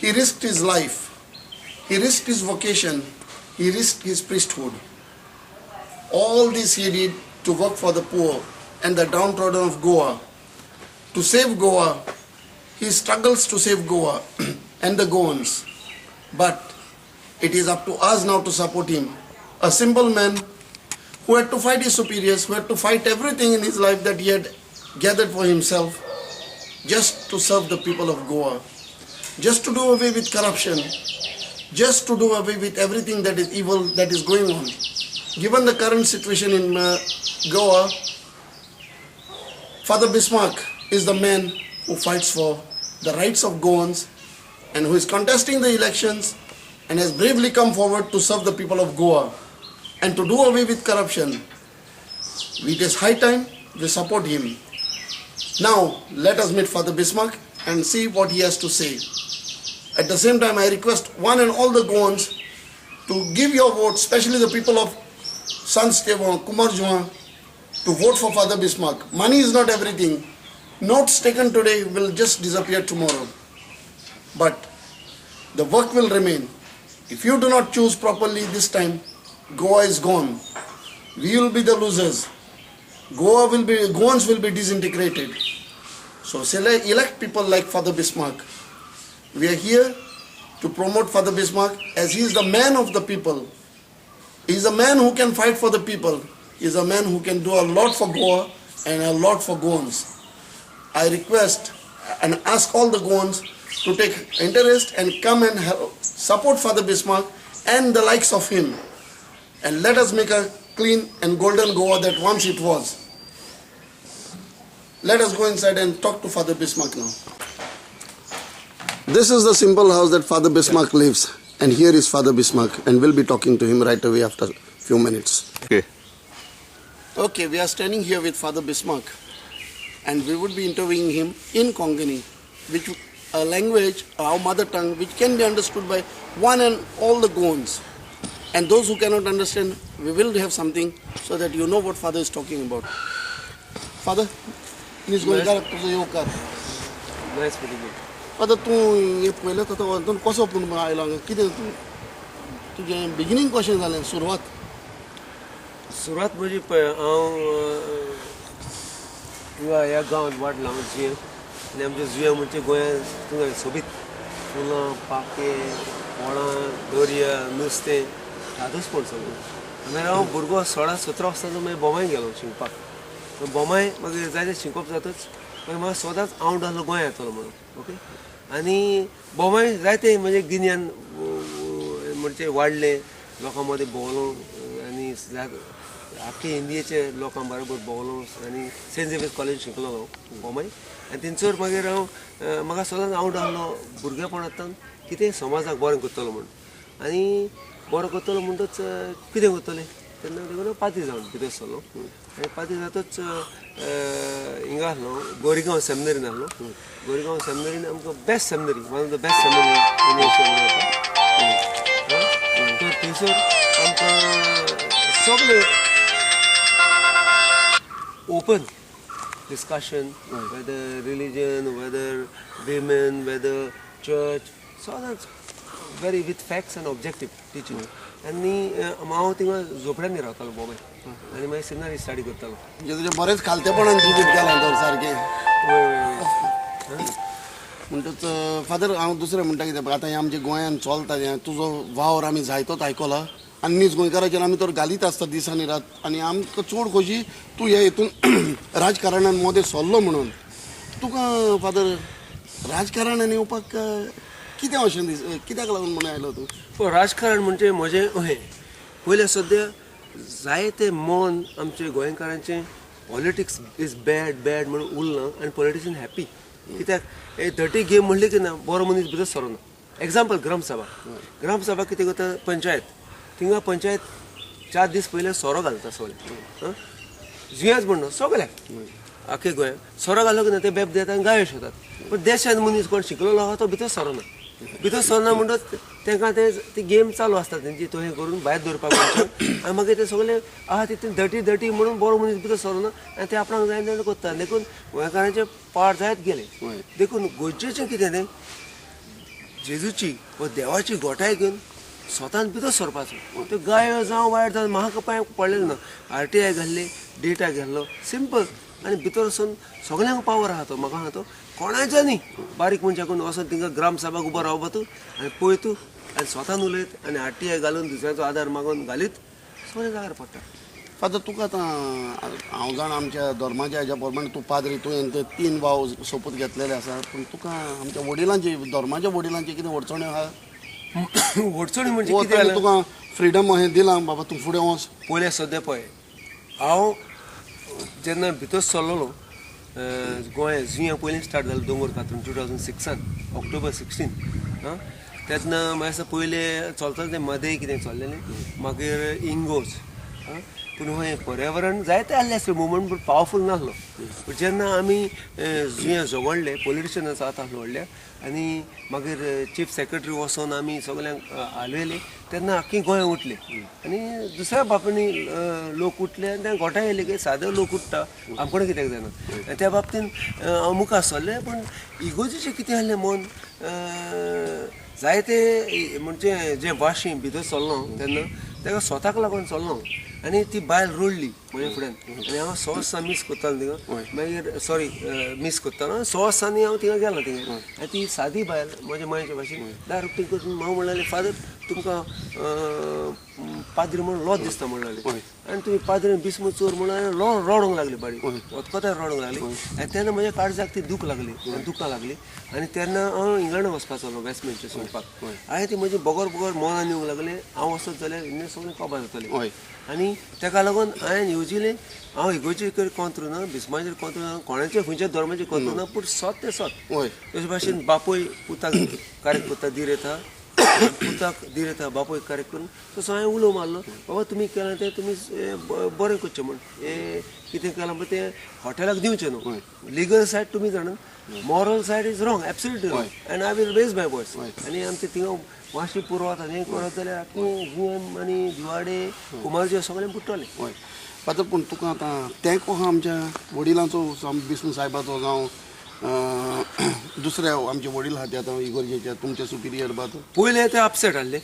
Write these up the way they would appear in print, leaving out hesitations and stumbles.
He risked his life, he risked his vocation, he risked his priesthood. All this he did to work for the poor and the downtrodden of Goa. To save Goa, he struggles to save Goa and the Goans. But it is up to us now to support him. A simple man who had to fight his superiors, who had to fight everything in his life that he had gathered for himself, just to serve the people of Goa, just to do away with corruption, just to do away with everything that is evil that is going on. Given the current situation in Goa, Father Bismarque is the man who fights for the rights of Goans and who is contesting the elections and has bravely come forward to serve the people of Goa and to do away with corruption. It is high time we support him. Now, let us meet Father Bismarque and see what he has to say. At the same time, I request one and all the Goans to give your vote, especially the people of Sant Estevao, Cumbarjua, to vote for Father Bismarque. Money is not everything. Notes taken today will just disappear tomorrow. But the work will remain. If you do not choose properly this time, Goa is gone. We will be the losers. Goans will be disintegrated. So elect people like Father Bismarque. We are here to promote Father Bismarque as he is the man of the people. He is a man who can fight for the people. He is a man who can do a lot for Goa and a lot for Goans. I request and ask all the Goans to take interest and come and help, support Father Bismarque and the likes of him. And let us make a clean and golden Goa that once it was. Let us go inside and talk to Father Bismarque now. This is the simple house that Father Bismarque lives. And here is Father Bismarque, and we'll be talking to him right away after a few minutes. Okay. Okay, we are standing here with Father Bismarque, and we would be interviewing him in Konkani, which a language, our mother tongue, which can be understood by one and all the Goans. And those who cannot understand, we will have something so that you know what Father is talking about. Father, please गोंयकार तुजो येवकार. Nice meeting you. Father, तूं हें पळयलें आतां अंतून कसो पूण आयलो हांगा, कितें तूं तुजें बिगिनींग कशें जालें, सुरवात? सुरवात म्हजी पळय, हांव ह्या गांवांत वाडलो हांव जुंयां, आनी आमच्या जुंयां म्हणजे गोंयांत तुका सोबीत फुलां, पाखे, फळां, दर्या, नुस्तें, सादोसपण सगळें. मागीर हांव भुरगो 16-17 वर्सांचो मागीर बोमाय गेलो शिकपाक. बोमाय मागीर जायतें शिकप जातच मागीर म्हाका सदांच आवड आसलो गोंया येतलो म्हणून. ओके, आनी बोमाय जायतें म्हणजे गिन्यान म्हणजे वाडलें, लोकां मदें भोंवलो आनी आख्खे इंडियेचे लोकां बरोबर भोंवलो आनी सेंट झेवियर्स कॉलेज शिकलो हांव बोमाय. आनी थंयसर मागीर हांव म्हाका सदांच आवड आसलो भुरगेपणांतल्यान कितें समाजाक बरें करतलो म्हूण. आनी बरो करतलो म्हणटच कितें करतलें तेन्ना देखून पाद्री जावन भितर सरलो. आनी पाद्री जातच हिंगा आसलो, गोरीगांव सेमिनरीन आसलो. गोरीगांव सेमिनरीन आमकां best seminary, one of the best seminary in Asia म्हणून येता. तर थंयसर आमकां सगळे open discussion, whether religion, whether women, whether church, सदांच very with facts and objective teaching. आनी हांव थिंगा झोपड्यांनी रावतालो बोमाय, आनी मागीर सेमिनारी स्टडी करतालो. म्हणजे तुजें बरेंच खालतेपणान जिवीत गेलां तर सारकें. म्हणटच फादर, हांव दुसरें म्हणटा कितें, आतां हें आमच्या गोंयांत चलता हें तुजो वावर आमी जायतोच आयकला आनी नीज गोंयकाराचेर आमी तर घालीत आसता दीस आनी रात, आनी आमकां चड खोशी तूं ह्या हितून राजकारणान मदें सरलो म्हणून. तुका फादर राजकारणान येवपाक कितें अशें दीस, कित्याक लागून म्हणून आयलो तूं? राजकारण म्हणजे म्हजें अहें पयलें सद्या जायते मन आमचे गोंयकारांचें पॉलिटिक्स is bad bad म्हणून उरलां आनी पॉलिटिशन हॅपी. कित्याक हे डर्टी गेम म्हणली की ना बरो मनीस भितर सरना. एग्जाम्पल ग्रामसभा. ग्रामसभा कितें करता, पंचायत, थिंगा पंचायत 4 दीस पयलें सोरो घालता सगळें, जुंयाच म्हणना सगळ्याक आख्खे गोंयांत सोरो घालो की ना ते बेब दितात आनी गायो शेतात. पण देशांत मनीस कोण शिकलेलो आहा तो भितर सरना. भितर सरना म्हणटच तांकां ते ती गेम चालू आसता तेंची, तो हें करून भायर दवरपाक आनी मागीर ते सगळे आहा तितून डर्टी डर्टी म्हणून बरो मनीस भितर सरना आनी ते आपणाक जाय तेन्ना करता. देखून गोंयकारांचे पाड जायत गेले. देखून गरजेचें कितें तें जेजूची वा देवाची गोठाय घेवन स्वतान भितर सरपाचो. त्यो गायो जावं वायट जावं म्हाका पांय पडलेलें ना. RTI घाल्ली, डेटा घाल्लो सिंपल, आनी भितर वचून सगल्यांक पावर आहा तो. म्हाका आहा तो कोणाच्या न्ही, बारीक मनशाकून वचोन थिंगा ग्रामसभाक उबो रावपा तूं आनी पळय तूं आनी स्वतान उलयत आनी RTI घालून दुसऱ्याचो आदार मागून घालीत सगळें जाग्यार पडटा. फादर, तुका आतां हांव जाणा आमच्या धर्माच्या हेज्या प्रमाणे तूं पाद्री, तुवें ते 3 वाव सोपूत घेतलेले आसा, पूण तुका आमच्या वडिलांची, धर्माच्या वडिलांची कितें अडचण्यो आहा? अडचणी म्हणजे कितें? तुका फ्रिडम हें दिलां बाबा तूं फुडें वच. पयलें सद्या पळय, हांव जेन्ना भितर सरलेलो गोंया जुंया पयलीं स्टार्ट जालो दोंगर कातरून 2006 ऑक्टोबर 16, आं, तेन्ना मागीर पयलें चलतालें तें मदें कितें चल्लेलें, मागीर इंगोज, आं, पूण हें पर्यावरण जायते आहलें आसलें मुवमेंट, पूण पावरफूल नासलो. पूण जेन्ना आमी जुंया झगडले, पॉलिटिशियनाचो हात आहलो व्हडल्या, आनी मागीर चीफ सेक्रेटरी वचोन आमी सगल्यांक हालयले, तेन्ना आख्खी गोंय उठली आनी दुसऱ्या बाबतींनी लोक उठले आनी ते गोठां येयले की सादे लोक उठ्ठा, आमकडे कित्याक जायना. आनी त्या बाबतीन हांव मुखार सरलें. पूण इगोजेचें कितें आहलें मन जायते म्हणजे जे वाशी भितर सरलो तेन्ना ताका स्वताक लागून सरलो आनी ती बायल रडली म्हज्या फुड्यान आनी हांव 6 वर्सां मीस करतालो थिंगा, मागीर सॉरी मीस करतालो 6 वर्सांनी हांव थिंगा गेलो थिंगा. आनी ती सादी बायल म्हज्या मायच्या भाशेन दार उक्ती करून हांव म्हणलें, फादर तुमकां पाद्री म्हणून लॉज दिसता म्हणलें, आनी तुमी पाद्री बिस्म चोर म्हणून रडोंक लागली, बाडी वतकताय रडोंक लागली. आनी तेन्ना म्हज्या काळजाक ती दूख लागली, दुखां लागली. आनी तेन्ना हांव इंग्लंडाक वचपाचो आसलो वेस्टमिन्स्टर सोडपाक. आनी ती म्हजी बगर बगर मनान येवंक लागली, हांव वचत जाल्यार इल्लें सगळें काबार जातलें. आनी ताका लागून हांवें येवजिलें, हांव इगोर्जेचेर कोंत्र ना, बिस्माचेर कोंत्र ना, कोणाचेर खंयच्या धर्माचेर कोंत्र ना, पूण सत तें सत. तशे भाशेन बापूय पुताक कार्य करता धीर येता, पुताक धीर येता बापूय कार्य करून. तसो हांवें उलो मारलो, बाबा तुमी केलां तें तुमी बरें करचें म्हूण, हें कितें केलां पळय तें हॉटेलाक दिवचें न्हू. लिगल सायड तुमी जाणा, moral side is wrong, absolutely wrong, and I will raise my voice. आनी आमचे थिंगा वाशी पुरवत आनी करत जाल्यार आख्खें जुंवें आनी दिवाडे कुमारजे सगळें बुडटलें. हय फादर, पूण तुका आतां तेंको आहा आमच्या वडिलांचो, बिस्म साहेबाचो जावं दुसऱ्या आमचे वडील आहा ते आतां इगोर्जेचे तुमचे सुपिरियर बा, पयलें ते अपसेट आहले.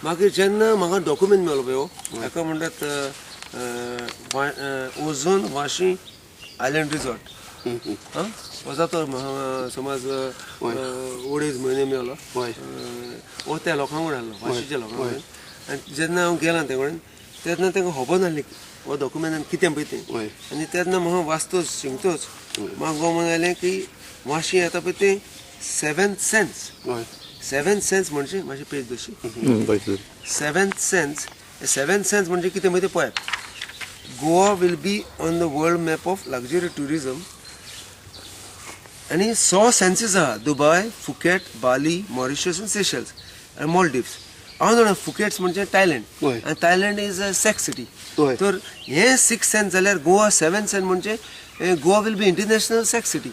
मागीर जेन्ना म्हाका डॉक्युमेंट मेळ्ळो पळय, ताका म्हणटात ओझोन वाशी आयलंड रिजॉर्ट, आं, वचा तो समज 2.5 म्हयने मेळ्ळो हो त्या लोकां कडेन आहलो, वाशीच्या लोकां कडेन. आनी जेन्ना हांव गेलां ते कडेन तेन्ना तांकां खबर नासली हो डॉक्युमेंटान कितें पळय तें. आनी तेन्ना म्हाका वाचतोच शिंकतोच म्हाका गमन आयलें की वाशी येता पळय तें सेवेंथ सेन्स. सेवेंथ सेन्स म्हणजे मातशें पेज दशी, सेवेंथ सेन्स, सेवेंथ सेन्स म्हणजे कितें पळय तें पळयात. Goa will be on the world map of luxury tourism. आनी 6 सेन्सीस आहा, दुबाय, फुकेट, बाली, मॉरिशस आनी सेशल्स आनी मॉल्डिव्स. हांव जाणा फुकेट्स म्हणजे थायलंड, आनी Thailand is a sex city. तर हे 6 सेन्स जाल्यार गोवा 7 सेन्स म्हणजे Goa will be international sex city.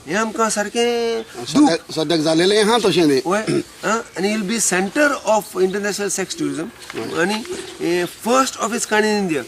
हें आमकां सारकें सद्याक जालेलें आहा तशें न्ही. आनी will be centre of international sex tourism आनी first of its kind in India.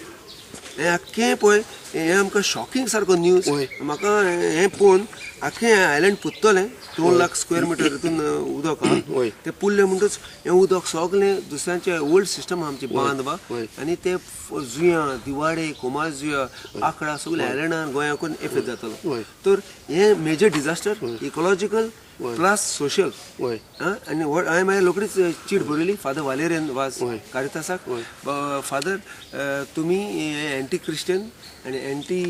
हें आख्खें पळय हें आमकां शॉकिंग सारको न्यूज. म्हाका हें पळोवन आख्खें आयलंड पुत्तलें, 2 लाख स्क्वेअर मिटर हितून उदक आहा, तें पुरलें म्हणटच हें उदक सगळें दुसऱ्यांचें ओल्ड सिस्टम आहा आमची बांद बा, आनी ते जुंया, दिवाडे, कुमार जुंया, आकडा सगळें आयलंडान गोंयाकून एफेक्ट जातलो. तर हें major disaster, ecological plus social. आनी हांवें मागीर रोखडीच चीट बरयली फादर वालेरियन वाज कारितासाक, फादर तुमी एंटी क्रिश्चन आनी एंटी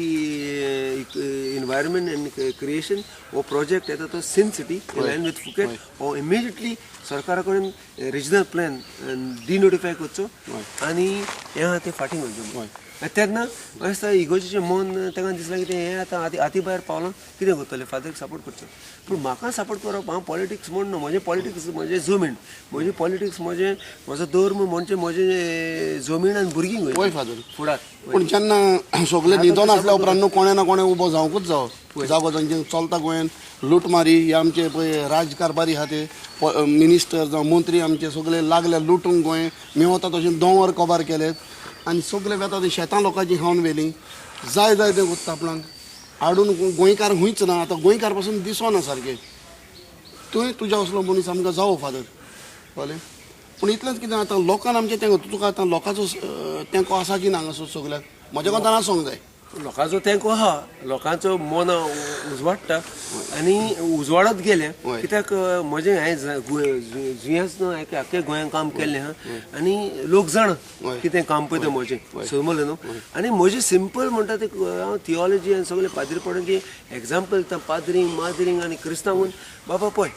इनवायरमेंट एंड क्रिएशन हो प्रोजेक्ट येता तो sin city in line with Phuket हो इमिजिएटली सरकारा कडेन रिजनल प्लॅन डिनोटिफाय करचो आनी हें आहा तें फाटीं घेवचें. तेन्ना म्हाका दिसता इगोर्जेचें मन तांकां दिसलां की तें हें आतां आती भायर पावलां, कितें करतलें, फादराक सपोर्ट करचो. पूण म्हाका सपोर्ट करप, हांव पॉलिटिक्स म्हण न्हू, म्हजें पॉलिटिक्स म्हजें जमीन, म्हजें पॉलिटिक्स म्हजें म्हजो धर्म म्हणजे म्हजें जमीन आनी भुरगीं. हय फादर, फुडार. पूण जेन्ना सगळें न्हिदोन आसल्या उपरांत न्हू कोणें ना कोणें उबो जावंकूच जावो, जागो जांचे चलता गोंयान लुटमारी, हे आमचे पळय राजकारभारी आहा ते मिनिस्टर जावं मंत्री आमचे सगळे लागले लुटूंक गोंय, मेवता तशें दोंगर कबार केले आनी सगळे वेता ते शेतां लोकांची खावन व्हेलीं, जाय जाय तें कोत्ता आपणाक हाडून. गोंयकार खंयच ना आतां, गोंयकार पासून दिसना सारकें. तुवें तुज्या असलो मनीस आमकां जावो फादर, कळ्ळें? पूण इतलेंच कितें आतां लोकांक आमच्या तेंको, तुका आतां लोकांचो तेंको आसा की ना हांगासर सगल्याक? म्हज्या कोतान आसूंक जाय. लोकांचो तेंको आहा, लोकांचो मनां उजवाडटा आनी उजवाडत गेले. कित्याक म्हजें हांवें जुंयाच न्हू, आख्खे गोंयांत काम केल्लें आहा आनी लोक जाणा कितें काम पळयता म्हजें, समजलें न्हू. आनी म्हजें सिंपल म्हणटा तें हांव थियोलॉजी आनी सगळें पाद्रीपणाचें एग्जाम्पल दिता, पाद्रींक माद्रींक आनी क्रिस्तांवून. बाबा पळय,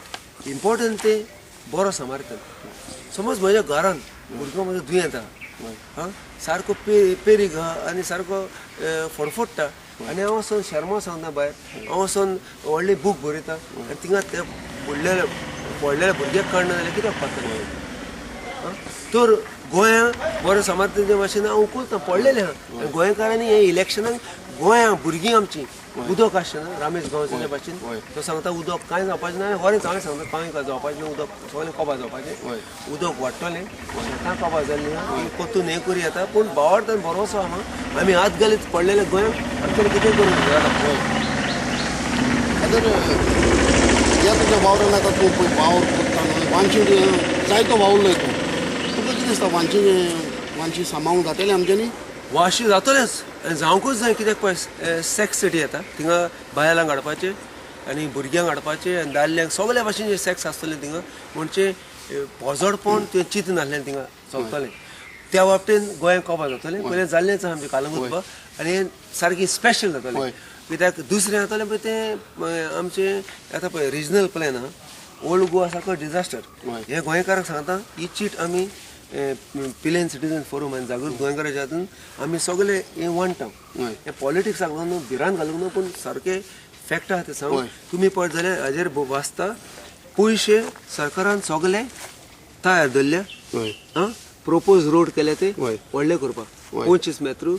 इम्पोर्टंट तें बरो समारतन. समज म्हज्या घरान भुरगो म्हजो दुयेंत आहा, आं सारको पेरीग आहा आनी सारको फडफडटा आनी हांव वचोन शर्मा सांगता भायर, हांव वचोन व्हडले बूक बरयता आनी थिंगा ते बुडलेले पडलेले भुरग्याक काडना जाल्यार कित्याक पावतलें? तर गोंया बरो समाजच्या भाशेन हांव उखलता पडलेलें आहा. आनी गोंयकारांनी हे इलेक्शनाक गोंया भुरगीं आमचीं उदक आसचें ना, रामेश गांवच्या भाशेन तो सांगता उदक कांय जावपाचें ना, खरेंच हांवें सांगता कांय जावपाचें ना, उदक सगळें कोबा जावपाचें, उदक वाडटलें, शेतां कोबा जाल्लीं आहा, कोतून हें करूं येता. पूण भावार्थान भरोसो आहा, आमी हात घालीत पडलेले गोंयांत आमच्यान कितें करूंक जाता. फादर, ह्या तुज्या वावरान आतां तूं पळय वावर करता न्हू, वांची जायतो वावुरलो तूं, तुका कितें दिसता वांची वांची सांबाळूंक जातलें आमच्यांनी? वाशी जातलेंच आनी जावंकूच जाय. कित्याक पळय सेक्स सिटी येता, थिंगा बायलांक हाडपाचें आनी भुरग्यांक हाडपाचें आनी दादल्यांक सगल्या भाशेन सेक्स आसतलें थिंगा, म्हणजे पोजडपण तुवें चिंत नासलें थिंगा चलतलें. त्या बाबतीन गोंयांत कोबा जातलें. पयलें जाल्लेंच आहा आमचें कालंगूट आनी सारकी स्पेशल जातलें. कित्याक दुसरें जातलें पळय तें आमचें आतां पळय रिजनल प्लॅन आहा, ओल्ड गोवा सारको डिजास्टर. हे गोंयकारांक सांगता, ही चीट आमी पिलेन सिटीजन फोरम आनी जागृत गोंयकाराच्या हातून आमी सगळे हे वांट्टा. हे पॉलिटिक्साक लागून न्हू, भिरांत घालूंक न्हू, पूण सारके फॅक्ट आहा ते सांग. तुमी पळयत जाल्यार हाजेर वाचता, पयशे सरकारान सगळे तयार दवरल्या, आं प्रोपोज रोड केले ते व्हडले करपाक, 25 मेत्रू,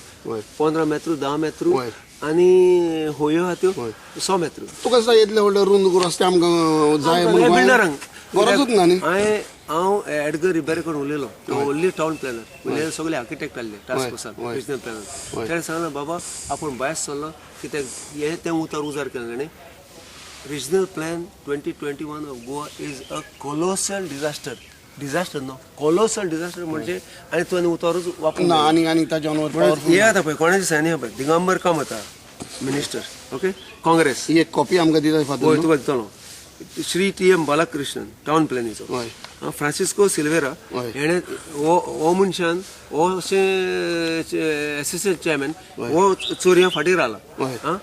15 मेत्रू, 10 मेत्रू आनी होयो आहा त्यो 100 मेत्रू. तुका दिसता इतले व्हडले रुंद रस्ते आमकां जाय म्हूण बिल्डरांक गरजूच ना न्ही? हांव एडगर रिबेरो कडेन उलयलो, व्हडली टावन प्लॅनर, उलयले सगळे आर्किटेक्ट आहले टास्क फोर्सान, रिजनल प्लॅनर. ताणें सांगलें बाबा आपूण भायर सरलो कित्याक हें तें उतर उजार केलें ताणें. Regional plan 2021 of Goa is a colossal disaster. Disaster न्हू, कोलोसल डिजास्टर म्हणजे आनी तुवें उतरूच वापरूंक ना. आनी आनी ताच्या हें आतां पळय कोणाचें सायन पळय, दिगंबर कामत मिनिस्टर, ओके काँग्रेस, ही एक कॉपी आमकां दिता फादर? हय तुका दितलो. श्री टी.एम. बालाकृष्णन टावन प्लॅनिचो, फ्रांसिस्को सिल्वेरा हेणें हो मनशान हो अशें एसिस्टंट चेअरमॅन हो चोरयां फाटीं रावला, आं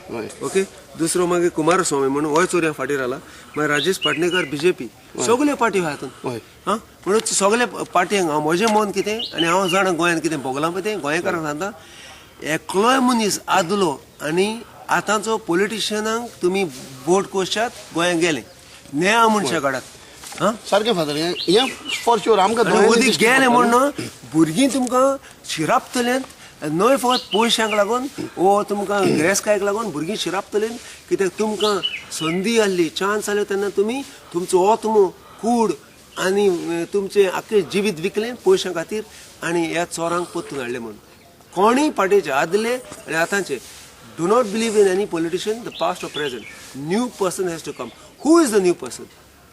ओके. दुसरो मागीर कुमारस्वामी म्हणून होय चोरयां फाटीं रावला. मागीर राजेश पाटणेकर बीजेपी, सगळे पार्टी हातून, आं म्हणून सगळे पार्टयांक हांव म्हजें मन कितें आनी हांव जाणा गोंयांत कितें भोगलां पळय तें गोंयकारांक सांगता, एकलोय मनीस आदलो आनी आतांचो पॉलिटिशियनांक तुमी वोट कोशात गोंयांत गेले नेया मनशां काडात. सारकें फादर, हें फॉर शुअर आमकां उदीक गेलें म्हण भुरगीं तुमकां शिरापतलें न्हय फकत पयशांक लागून वो तुमकां गिरेस्तकायेक लागून भुरगीं शिरापतलीं. कित्याक तुमकां संदी आहली, चान्स आहलो तेन्ना तुमी तुमचो आत्मो कूड आनी तुमचें आख्खें जिवीत विकलें पयशां खातीर आनी ह्या चोरांक परतून हाडलें म्हूण. कोणूय पार्टेचे आदले आनी आतांचे, do not believe in any politician, the past or present. New person has to come. Who is the new person?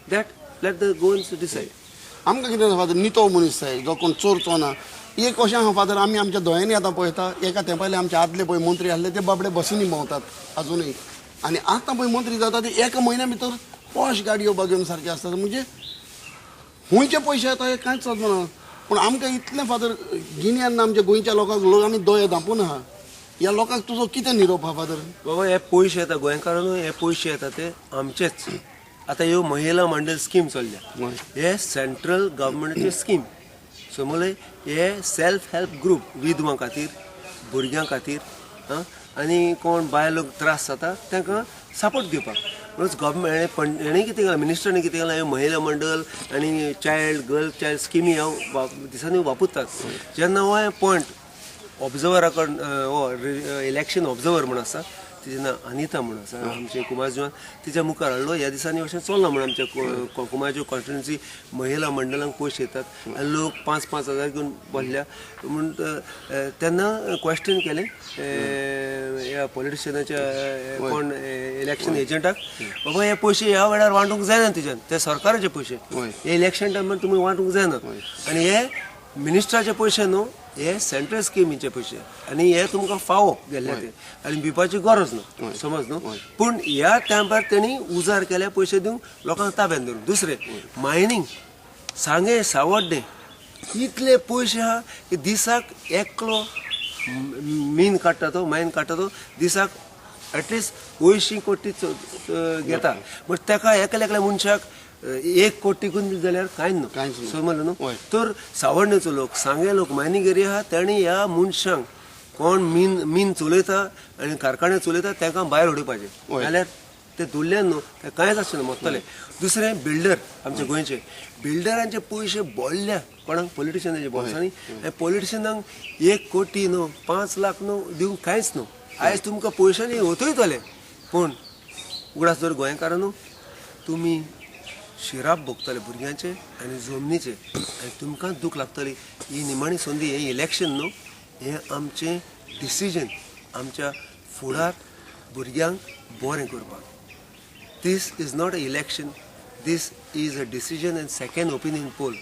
That let the Goans decide. आमकां कितें फादर नितो मनीस जाय जो कोण चोरचो ना. एक अशें आहा फादर, आमी आमच्या दोळ्यांनी आतां पळयता, एका तेंपायले आमचे आदले पळय मंत्री आहले ते बाबडे बसींनी भोंवतात आजुनूय, आनी आतां पळय मंत्री जाता ते एका म्हयन्या भितर पॉश गाडयो घेवन सारके आसतात. म्हणजे खंयचे पयशे येता हें कांयच समजना. पूण आमकां इतलें फादर गिन्यान ना आमच्या गोंयच्या लोकांक, लोक आमी दोळे धांपून आहा. ह्या लोकांक तुजो कितें निरोप आहा फादर? बाबा हे पयशे येता गोंयकारानू, हे पयशे येता ते आमचेच. आतां ह्यो महिला मंडळ स्कीम चल्ल्या, हे सेंट्रल गव्हर्मेंटाची स्कीम समजले. हे सेल्फ हेल्प ग्रूप विधवां खातीर, भुरग्यां खातीर, आं आनी कोण बायलोक त्रास जाता तांकां सपोर्ट दिवपाक. म्हणून गव्हर्मेंट हेणें कितें केलां, मिनिस्टरांनी कितें केलां, ह्यो महिला मंडळ आनी चायल्ड गर्ल चायल्ड स्किमी ह्यो दिसांनी वापरतात. जेन्ना हो पॉयंट ऑब्जर्वरा कडेन हो इलेक्शन ऑब्जर्वर म्हूण आसा तिजें नांव अनिता म्हूण आसा आमचे कुमारजुंवान तिच्या मुखार हाडलो. ह्या दिसांनी अशें चल्लां म्हूण आमच्या कुमारजुंव कॉन्स्टिट्युन्सी महिला मंडळांक पयशे येतात आनी लोक 5-5 हजार घेवन बसल्या म्हूण तेन्ना क्वेश्चन केलें ह्या पॉलिटिशियनाच्या कोण इलेक्शन एजंटाक, बाबा हे पयशे ह्या वेळार वांटूंक जायना तुज्यान, ते सरकाराचे पयशे, हे इलेक्शन टायमार तुमी वांटूंक जायना आनी हे मिनिस्टराचे पयशे न्हू, हे सेंट्रल स्किमीचे पयशे आनी हे तुमकां फावो गेल्ले ते आनी भिवपाची गरज ना, समज न्हू. पूण ह्या टायमार तेणी उजार केल्या पयशे दिवंक लोकांक ताब्यान धरून. दुसरें मायनींग सांगे सावड्डें इतले पयशे आहा की दिसाक एकलो मीन काडटा तो मायन काडटा तो दिसाक एटलिस्ट 80 कोटी घेता, बट ताका एकल्या एकल्या मनशाक 1 कोटी करून जाल्यार कांय न्हू, समजलें न्हू. तर सावड्डेचो लोक सांगे लोक मायनींग एरिया आहा ताणी ह्या मनशांक कोण मीन मीन चलयता आनी कारखाने चलयता तांकां भायर उडोवपाचें, जाल्यार ते दुडल्यान न्हू ते कांयच आसचें ना, मरतले. दुसरें बिल्डर आमचे गोंयचे बिल्डरांचे पयशे बोल्ल्या कोणाक पॉलिटिशियनाचे बोल्सांनी, आनी पॉलिटिशियनांक 1 कोटी न्हू 5 लाख न्हू दिवंक कांयच न्हू. आयज तुमकां पयशांनी वतयतले पूण उगडास दवर गोंयकारां न्हू, तुमी शिराप भोगतले भुरग्यांचे आनी जमनीचे आनी तुमकां दूख लागतली. ही निमाणी संदी, हें इलेक्शन न्हू, हें आमचें डिसिजन आमच्या फुडार भुरग्यांक बरें करपाक. This is not a election, this is a decision and second opinion poll.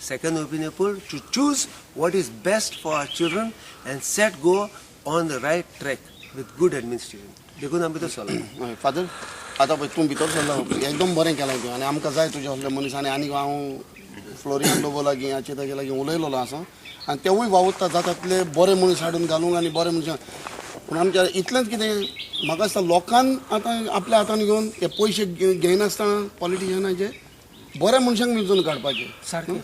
Second opinion poll to choose what is best for our children and set Goa on the right track with good administration. देखून आमी तो चलला. Father आतां पळय तूं भितर सरला, एकदम बरें केलां तुवें आनी आमकां जाय तुज्या असले मनीस. आनी आनीक हांव फ्लोरियन लोबो लागीं हाचे ताजे लागीं उलयलेलो आसा आनी तेवूय वावुरता जाता तितले बरे मनीस हाडून घालूंक आनी बरे मनशां. पूण आमच्या इतलेंच कितें म्हाका दिसता लोकान आतां आपल्या हातान घेवन हे पयशे घेयनासतना पॉलिटिशियनाचे बऱ्या मनशांक वेंचून काडपाचे सारकें.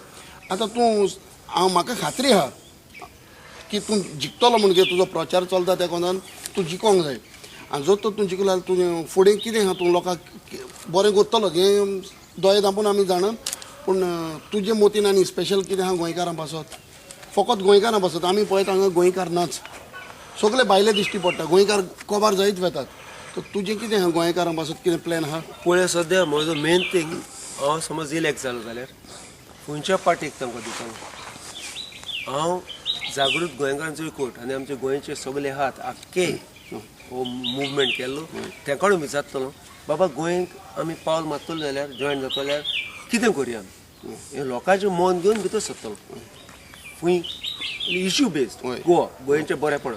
आतां तूं हांव म्हाका खात्री आहा की तूं जिखतलो म्हणजे तुजो प्रचार चलता त्या कोणान तूं जिखोंक जाय आनी जर तर तूं जिखलो जाल्यार तुजें फुडें कितें आहा तूं लोकांक बरें करतलो हें दोळे धांपून आमी जाणा. पूण तुजे मतीन आनी स्पेशल कितें आहा गोंयकारां पासत, फकत गोंयकारां पासत आमी पळयता हांगा गोंयकार नाच, सगळे भायले दिश्टी पडटा, गोंयकार कबार जायत वेतात, तर तुजें कितें आहा गोंयकारां पासत कितें प्लॅन आहा? पळय सद्या म्हजो मेन थींग हांव समज इलेक्ट जालो जाल्यार खंयच्या पार्टीक तांकां दितलो हांव जागृत गोंयकारांचो एकवट आनी आमचे गोंयचे सगळे हात आख्खे हो मुवमेंट केल्लो तेकाडून विचारतलो बाबा गोंयक आमी पावल मारतलो जाल्यार जॉयन जातलो जाल्यार कितें करुया आमी, हें लोकांचें मन घेवन भितर सरतलो खंय इश्यू बेस्ड गोवा गोंयचें बरेपण.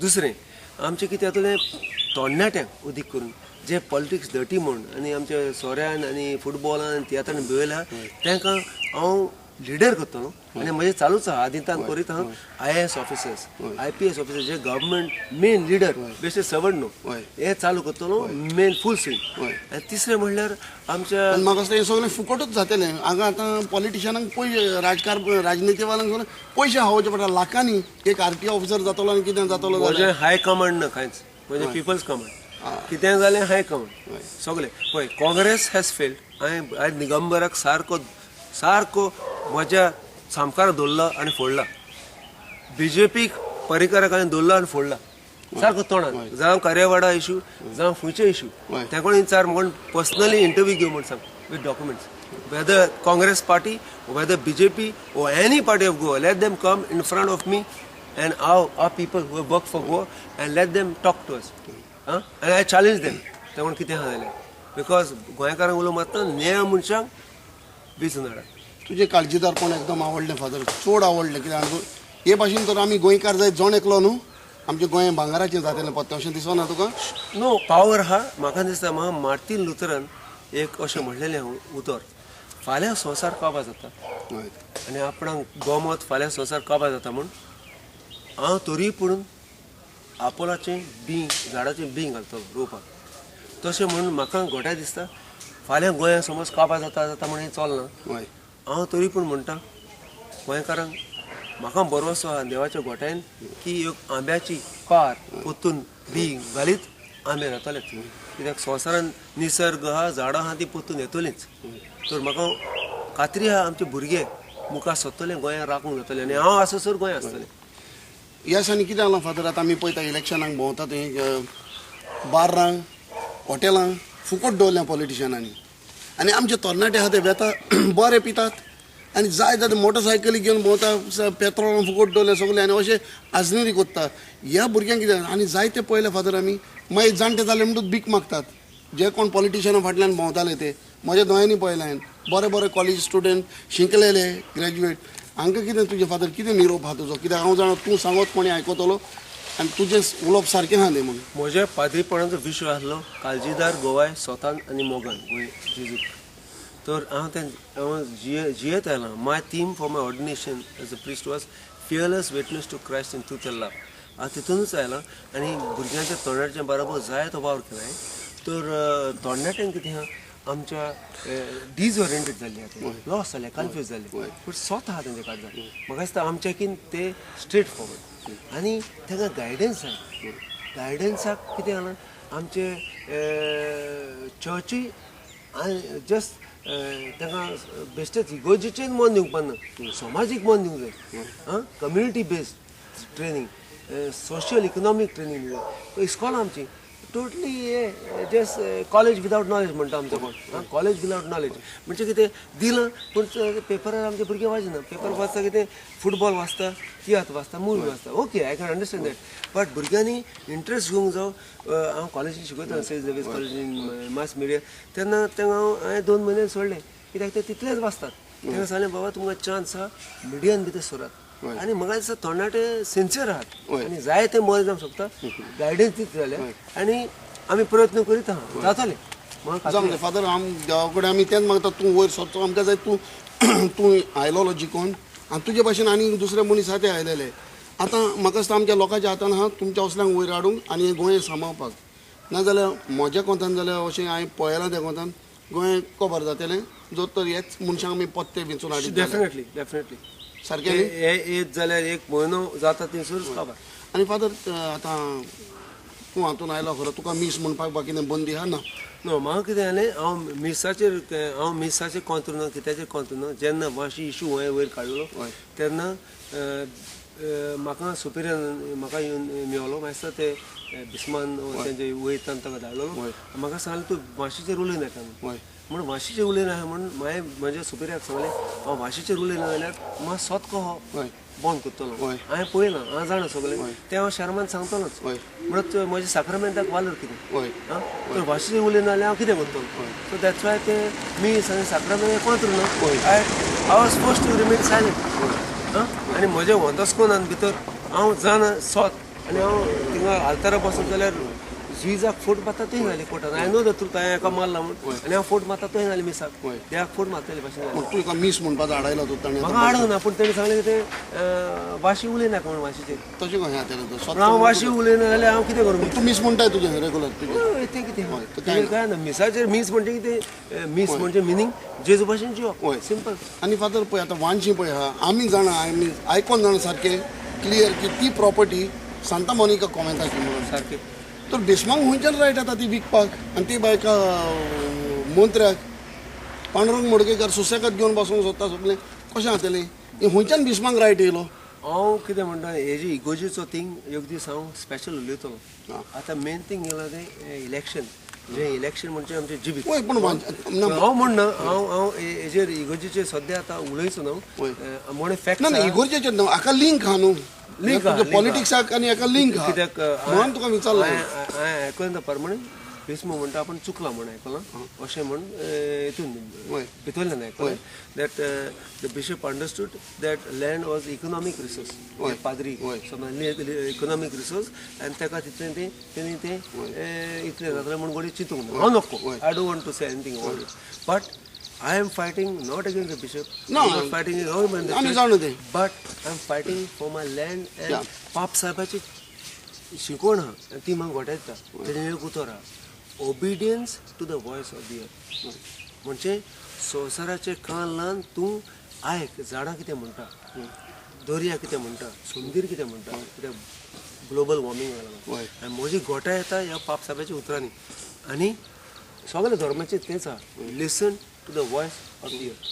दुसरें आमचें कितें जातलें तरणाट्यांक अदीक करून जे पॉलिटिक्स डटी म्हूण आनी आमच्या सोऱ्यान आनी फुटबॉलान तियात्रान भिवयला तांकां हांव लिडर करतलो आनी म्हजें चालूच आहा आदितान करीत आहा. IAS officers IPS officers जे गव्हर्मेंट मेन लिडर बेश्टे सर्वंट न्हू हे चालू करतलो मेन फूल स्विंग. आनी तिसरें म्हणल्यार आमच्या म्हाका दिसता हें सगळें फुकटूच जातलें हांगा आतां पॉलिटिशियनांक पयशे राजकारण राजनितीवाल्यांक सगळें पयशे खावोवचे पडटा लाखांनी. एक आरटीओ ऑफिसर जातलो आनी कितें जातलो म्हजें हाय कमांड ना कांयच, म्हजें पिपल्स कमांड कितें जालें हाय कमांड सगळें. पळय काँग्रेस हॅज फेल्ड. हांवें आयज दिगंबराक सारको सारको म्हज्या सामकार दवरला आनी फोडला, बीजेपीक पर्रीकराक हांवें दवरला आनी फोडला सारको तोंडान, जावं कार्यावाडा इशू जावं खंयचे इशू तेका विचार म्हण पर्सनली इंटरव्यू घेव म्हण सांग with documents, whether Congress party whether BJP or any party of Goa, let them come in front of me and our people who work for Goa and let them talk to us. And I challenge them ते कोण कितें आहा जाल्यार, because गोंयकारांक उलो मारता नेया मनशांक वेंचून हाडात. तुजें काळजीदारपण एकदम आवडलें फादर, चड आवडलें. कित्याक हे भाशेन तर आमी गोंयकार जायत जण एकलो न्हू आमचें गोंय भांगराचें जातलें पत्तें अशें दिसना तुका? नो पावर आहा म्हाका दिसता. म्हाका मार्टीन लुथरान एक अशें म्हणलेलें उतर, फाल्यां संवसार काबा जाता आनी आपणाक गोमत फाल्यां संवसार काबा जाता म्हूण हांव तरी पूण आपोलाचें बीं झाडाचें बीं घालतलो रोवपाक. तशें म्हणून म्हाका घोट्या दिसता फाल्यां गोंया समज काबा जाता जाता म्हण हें चलना. हांव तरी पूण म्हणटा गोंयकारांक म्हाका भरवसो आहा देवाच्या गोट्यान की एक आंब्याची पार पोतून बी घालीत आंबे जातलेच, कित्याक संवसारान निसर्ग आहा झाडां आहा ती पोतून येतलीच. तर म्हाका खात्री आहा आमचे भुरगे मुखार सरतले गोंयांत राखूंक जातले आनी हांव आसासर गोंय आसतलें. ह्या दिसांनी कितें जालां फादर, आतां आमी पळयता इलेक्शनाक भोंवता थंय बार्रां हॉटेलां फुकट दवरल्या पॉलिटिशनांनी आनी आमचे तरणाटे आहा ते वेता बरे पितात आनी जाय जाल्यार मोटरसायकली घेवन भोंवता, पेट्रोल फुकट दवरलें सगळें आनी अशें आजनेरी करता ह्या भुरग्यांक कितें. आनी जायते पळयले फादर आमी मागीर जाणटे जाले म्हणटूच भीक मागतात जे कोण पॉलिटिशना फाटल्यान भोंवताले ते. म्हज्या दोळ्यांनी पळयलें हांवें बरे बरे कॉलेज स्टुडंट शिकलेले ग्रॅज्युएट. हांकां कितें तुजें फादर कितें निरोप आहा तुजो? कित्याक हांव जाणा तूं सांगत कोणी आयकतलो आनी तुजें उलोवप सारकें आहा न्ही म्हणून. म्हज्या पाद्रीपणाचो विश्व आसलो काळजीदार गोवाय स्वतान आनी मोगान गोंय जेजूक. तर हांव तें हांव जियेत आयलां. My theme for my ordination as a priest was fearless witness to Christ in truth and love. हांव तितूनच आयलां आनी भुरग्यांच्या तरणाट्याच्या बरोबर जाय तो वावर केला. तर तरणाट्यांक कितें आहा आमच्या डिसओरिएंटेड जाल्ले आहा, लॉस जाले, कन्फ्यूज जाले, पूण स्वता आहा तेंच्या काळजान. म्हाका दिसता आमच्याकीन ते स्ट्रेट फॉरवर्ड आनी तांकां गायडन्स जाय. गायडन्साक कितें जालां आमचे चर्ची आनी जस्ट तांकां बेश्टेच इगोर्जेचेर मन दिवपाक ना, समाजीक मन दिवंक जाय. आं, community based training, social economic training दिवंक जाय. इस्कॉलां आमची totally just college without knowledge म्हणटा आमचो कोण. कॉलेज विदावट नॉलेज म्हणजे कितें दिलां पूण पेपरार आमचे भुरगे वाचना. पेपर वाचता कितें फुटबॉल वाचता, तियात्र वाचता, मुवी वाचता. Okay, I can understand that, but भुरग्यांनी इंट्रस्ट घेवंक जावं. हांव कॉलेजीन शिकयता, सेंट झेवियर्स कॉलेजीन मास मिडिया, तेन्ना तांकां हांव हांवें 2 म्हयने सोडलें कित्याक ते तितलेच वाचतात. तांकां सांगलें बाबा तुमकां चान्स आहा मिडियान भितर सोरात. आनी म्हाका दिसता तरणाटे सिन्सियर आहात आनी जाय ते बरें जावंक शकता. गायडन्स दित जाल्यार आनी आमी प्रयत्न करीत आहा जातले. जावं फादर, आम देवा कडेन आमी तेंच मागता तूं वयर सरचो. आमकां जाय तूं तूं आयलोलो जिकोन आनी तुजे भाशेन आनी दुसरे मनीस आहा ते आयलेले. आतां म्हाका दिसता आमच्या लोकांच्या हातान आहा तुमच्या असल्यांक वयर हाडूंक आनी गोंय सांबाळपाक. नाजाल्यार म्हज्या कोंतान जाल्यार अशें हांवें पळयलां त्या कोंतान गोंय कबर जातलें जर तर हेच मनशांक आमी पत्ते विंचून हाडीत. डेफिनेटली डेफिनेटली सारकें येत जाल्यार एक म्हयनो जाता थंयसरूच काबार. आनी फादर आतां तूं हातून आयलो खरो, तुका मीस म्हणपाक बा कितें बंदी आहा ना? नो, म्हाका कितें जालें हांव मिसाचेर कोंत्र ना, कित्याचेर कोंत्र ना. जेन्ना मातशी इशू हांवें वयर काडलो तेन्ना म्हाका सुपिरियर म्हाका येवन मेवलो. मागीर ते बिस्मान तेंचे वयतान ताका धाडलेलो. म्हाका सांगलें तूं भाशेचेर उलय नाका म्हूण. भाशेचेर उलयना म्हूण हांवें म्हज्या सुपिरियराक सांगलें हांव भाशेचेर उलयना जाल्यार म्हाका सोत कहो बंद करतलो. हांवें पळयलां, हांव जाणा सगळें तें हांव शर्मान सांगतलोच. म्हणून म्हज्या साक्रामेंताक वालोर कितें? आं, तर भाशेचेर उलयना जाल्यार हांव कितें करतलो? सो that's why ते मीस आनी साक्रामेंत कोंत्र ना. I was forced to remain silent. आं, आनी म्हजें वंदस्कोनान भितर हांव जाणा सोत आनी हांव थिंगा आल्तारा बसून जाल्यार जिजाक फोट मारता थंय जाली कोर्टान. I know the truth. हांवें एका मारला म्हूण आनी हांव फोट मारता थंय जाली मिसाक, देवाक फोट मारतले भाशेन. तूं एका मीस म्हणपाचो आडायलो तूं ताणें? म्हाका आडोवंक ना, पूण तेणें सांगलें की तें वाशी उलयनाका म्हूण भाशेचेर. तशें कशें जातलें? हांव वाशी उलयना जाल्यार हांव कितें करूं? तूं मीस म्हणटाय तुजें रेगुलर तुजें तें कितें काय ना. मिसाचेर मीस म्हणजे कितें? मीस म्हणजे मिनींग जेजू भाशेन जिवप, सिंपल. आनी फादर पळय आतां वानशी पळय आहा, आमी जाणा, आमी आयकोन जाणा सारकें क्लियर की ती प्रॉपर्टी सांता मोनिका कॉमेंताची म्हणून सारकें. तर बिस्मांक खंयच्यान रायट आतां ती विकपाक? आनी ती बायका मंत्र्याक पांडुरंग मडकयकार सुसेगाद घेवन बसूंक सोदता सगळें कशें जातलें? हें खंयच्यान बिस्मांक रायट येयलो? हांव कितें म्हणटा हेजी इगोर्जेचो थींग एक दीस हांव स्पेशल उलयतलो. आतां मेन थींग गेलां तें इलेक्शन. जें इलेक्शन म्हणजे आमचें जिवीत. पूण हांव म्हणना हांव हांव हेजेर इगोर्जेचेर सद्या आतां उलयचो ना म्हण फॅक्ट ना. इगोर्जेचेर न्हू, हाका लिंक आहा न्हू, पॉलिटिक्साक आनी हाका लिंक आहा. कित्याक म्हणून तुका विचारलें. हांवें आयकलें प्रमाणे बिस्मो म्हणटा आपूण चुकला म्हूण आयकलां अशें म्हूण हितून भितरल्यान आयकलें that the bishop understood that land was economic resource. पाद्री इकॉनॉमीक रिसोर्स आनी ताका तितलें तें तेणी तें इतलें जातलें म्हूण घडये चिंतूंक ना. हांव नको, I don't want to say anything about it, but I am fighting not against the bishop, not fighting against, but I am fighting for my land. And पाप साहेबाची शिकवण आहा ती म्हाका गोठयता. तेजें एक उतर आहा, obedience to the voice of the earth. म्हणजे संवसाराचे कान लावन तूं आयक, झाडां कितें म्हणटा, दर्या कितें म्हणटा, सुंदीर कितें म्हणटा, कित्याक ग्लोबल वॉर्मिंग लागलां. आनी म्हजी गोठा येता ह्या पाप साहेबाच्या उतरांनी. आनी सगळ्या धर्माचें तेंच आहा, listen to the voice of the earth.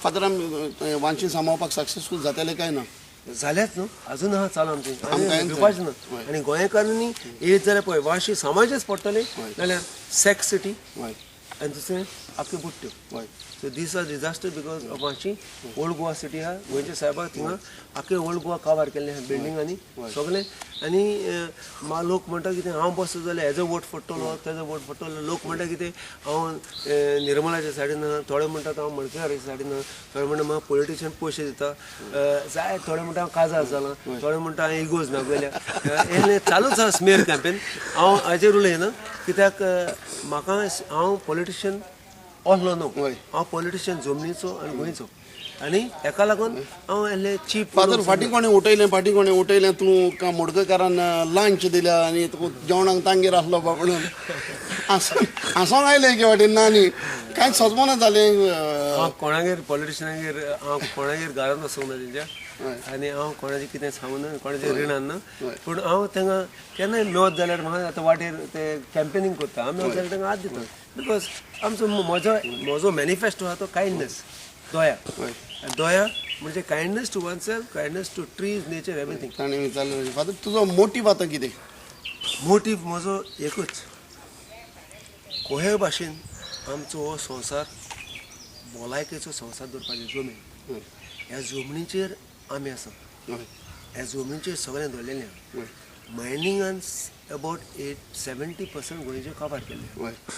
Father, आमी वांशी सांबाळपाक सक्सेसफूल जातले काय ना? जाल्याच न्हू, अजून आहा चालू आमचें, भिवपाचें ना. आनी गोंयकारांनी येत जाल्यार पळय वाशी समाजच पडटले, नाल्यार सेक्स सिटी आनी दुसरें आख्यो बुट्ट्यो. So these are disaster because of Vashi old Goa city आहा. गोंयच्या साहेबाक थिंगा आख्खे ओल्ड गोवा कवर केल्लें आहा बिल्डिंगांनी सगळें. आनी लोक म्हणटा कितें हांव बसतो जाल्यार हेजो वोट फोडटलो, तेजो वोट फोडटलो. लोक म्हणटा कितें हांव निर्मलाच्या सायडीन आहा, थोडे म्हणटात हांव मडकयच्या सायडीन आहा, थोडे म्हणटा म्हाका पॉलिटिशियन पयशे दिता जाय, थोडे म्हणटा हांव काजार जाला, थोडे म्हणटा हांवें इगोज नागयल्या. हें चालूच आहा स्मेर कॅम्पेन. हांव हाजेर उलयना कित्याक म्हाका हांव पॉलिटिशियन असलो न्हू, हांव पॉलिटिशियन जमनीचो आनी गोंयचो, आनी हेका लागून हांव इल्लें चीप. फादर फाटीं कोणें उठयलें, फाटीं कोणें उठयलें तूं मडकयकारान लांच दिल्या आनी तुका जेवणाक तांगेर आसलो बा म्हणून हांसोंक आयलें एके वाटेन. ना न्ही कांयच सजमना जालें. हांव कोणागेर पॉलिटिशियनागेर हांव कोणागेर घरान वचूंक ना तेंच्या, आनी हांव कोणाचें कितें सांगूं ना, कोणाचें रिणान ना. पूण हांव तांकां केन्नाय मेळत जाल्यार म्हाका आतां वाटेर ते कॅम्पेनींग करता, हांव मेळत जाल्यार तांकां हात दिता. Because आमचो म्हजो मॅनिफेस्टो आहा तो कायंडनेस, दया. दया म्हणजे kindness to oneself, kindness to trees, nature, everything. ताणें विचारलें फादर तुजो मोटीव आतां कितें? मोटीव म्हजो एकूच, कोहे भाशेन आमचो हो संवसार भलायकेचो संवसार दवरपाचो. जमीन ह्या जमनीचेर आमी आसा, ह्या जमनीचेर सगळें दवरलेलें आहा. मायनिंगान अबावट 70% गोंयचें काबार केल्लें.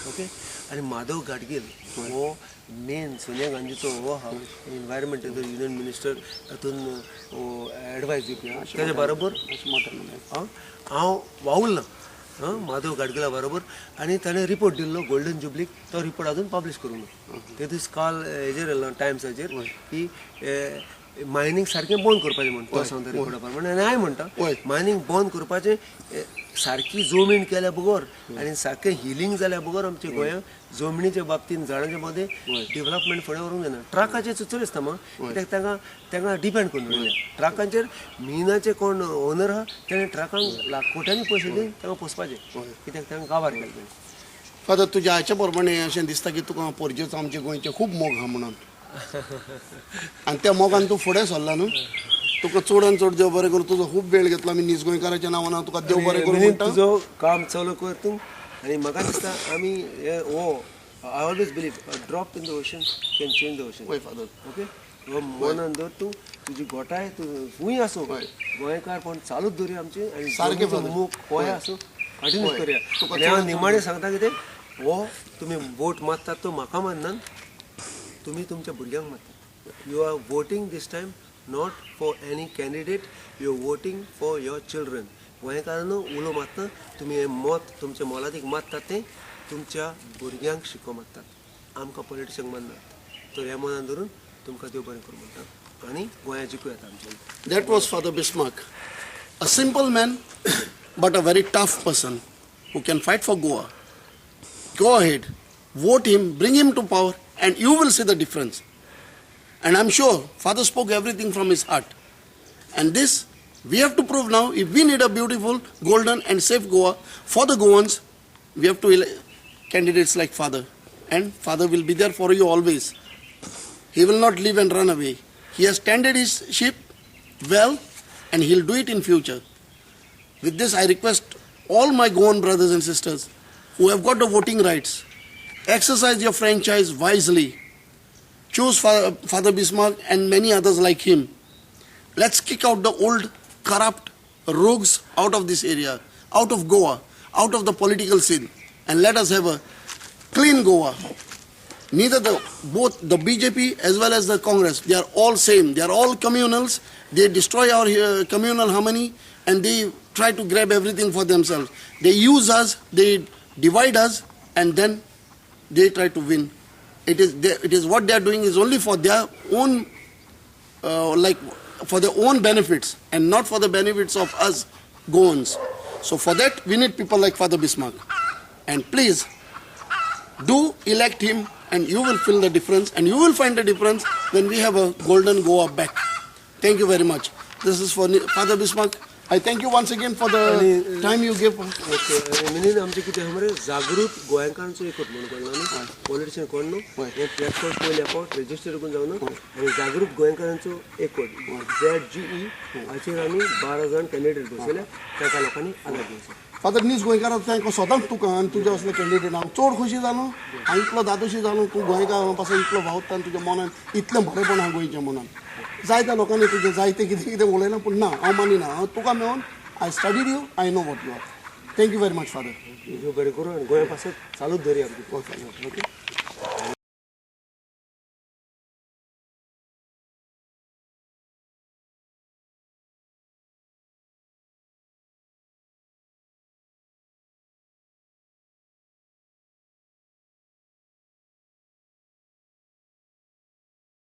ओके, आनी माधव गाडगील हो मेन सोनिया गांधीचो हो आहा एनवायरमेंटाचो युनियन मिनिस्टर, तातूंत एडवायस दिवपी. तेजे बरोबर हांव वावुरलां माधव गाडगिला बरोबर, आनी ताणें रिपोर्ट दिल्लो गोल्डन जुबलीक, तो रिपोर्ट अजून पब्लीश करूंक ना. ते दीस काल हेजेर येयलो टायम्साचेर की मायनींग सारकें बंद करपाचें म्हण तो सांगता रिपोर्टा प्रमाणे. आनी हांव म्हणटा मायनींग बंद करपाचें, सारकी जमीन केल्या बगर आनी सारकें हिलींग जाल्या बगर आमच्या गोंयांत जमनीच्या बाबतींत झाडांच्या मदें डेव्हलपमेंट फुडें व्हरूंक जायना. ट्रकाचेर चड आसता मा, कित्याक तांकां डिपेंड करून दवरल्या ट्रकांचेर. मिनाचे कोण ओनर आहा तेणें ट्रकांक लाख कोट्यांनी पयशे दिवन तांकां पोसपाचें, कित्याक तांकां काबार केलें. फादर तुज्या हाच्या प्रमाणे अशें दिसता की तुका पोरजेचो आमच्या गोंयचो खूब मोग आहा म्हणून, आनी त्या मोगान तूं फुडें सरला न्हू. तुका चडान चड देव बरें करूं. तुजो खूब वेळ घेतला आमी नीज गोंयकाराच्या नांवान हांव तुका देव बरें करूं म्हणटा. तुजो काम चालू कर तूं, आनी म्हाका दिसता आमी हो I always believe a drop in the ocean can change the ocean. हय फादर. ओके, हो मनान दवर तूं, तुजी गोठाय तूं खंय आसूं गोंयकारपण चालूच दवरुया आमचें, आनी सारकें मोग खंय आसूं कंटिन्यू करुया. आनी हांव निमाणें सांगता कितें, हो तुमी वोट मारतात तो म्हाका माननात, तुमी तुमच्या भुरग्यांक मारतात. You are voting this time not for any candidate, you are voting for your children. गोंयकारांनो उलो मारता तुमी हें मत तुमच्या मोलादीक मारतात तें तुमच्या भुरग्यांक शिको मारतात, आमकां पॉलिटिशंक माननात. तर ह्या मनान धरून तुमकां देव बरें करूं म्हणटा आनी गोंया जिखूं येता आमचें. That was Father Bismarck, a simple man but a very tough person who can fight for Goa. Go ahead, vote him, bring him to power, and you will see the difference. And I'm sure Father spoke everything from his heart. And this we have to prove now. If we need a beautiful, golden and safe Goa for the Goans, we have to elect candidates like Father. And Father will be there for you always. He will not leave and run away. He has tended his sheep well, and he'll do it in future. With this, I request all my Goan brothers and sisters who have got the voting rights, exercise your franchise wisely. Choose Father Bismarck and many others like him. Let's kick out the old corrupt rogues out of this area, out of Goa, out of the political scene, and let us have a clean Goa. Neither both the BJP as well as the Congress, they are all same. They are all communals. They destroy our communal harmony, and they try to grab everything for themselves. They use us, they divide us, and then they try to win. It is what they are doing is only for their own, for their own benefits, and not for the benefits of us Goans. So for that, we need people like Father Bismarck. And please, do elect him, and you will feel the difference, and you will find the difference when we have a golden Goa back. Thank you very much. This is for Father Bismarck. I thank you once again for the time you give. Okay. आनी मिनीन आमचें कितें आहा मरे, जागृत गोंयकारांचो एकवट म्हणून काडला न्हू, पॉलिटिशियन कोण न्हू. हय. हें प्लॅटफॉर्म पयले फावट रेजिस्टर करून जावन आनी जागृत गोंयकारांचो एकवट, ZGE, हाचेर आमी 12 जाण कॅन्डिडेट बसयल्या. ताका लोकांनी आदार दिवचो. फादर, न्यूज गोंयकारा तांकां सदांच तुका आनी तुज्या असले कॅन्डिडेट हांव चड खोशी जालो. हांव इतलो दादोशी जालो, तूं गोंयकार पासून इतलो वावुरता आनी तुज्या मनान इतलें बरेंपण आहा गोंयच्या मनान. जायत्या लोकांनी तुजें जायतें कितें कितें उलयलां, पूण ना, हांव मानिना. हांव तुका मेळोन I studied you, I know what you are. Thank you very much, father. देव बरें करूं आनी गोंया पासत चालूच दवरया आमची. ओके. ओके.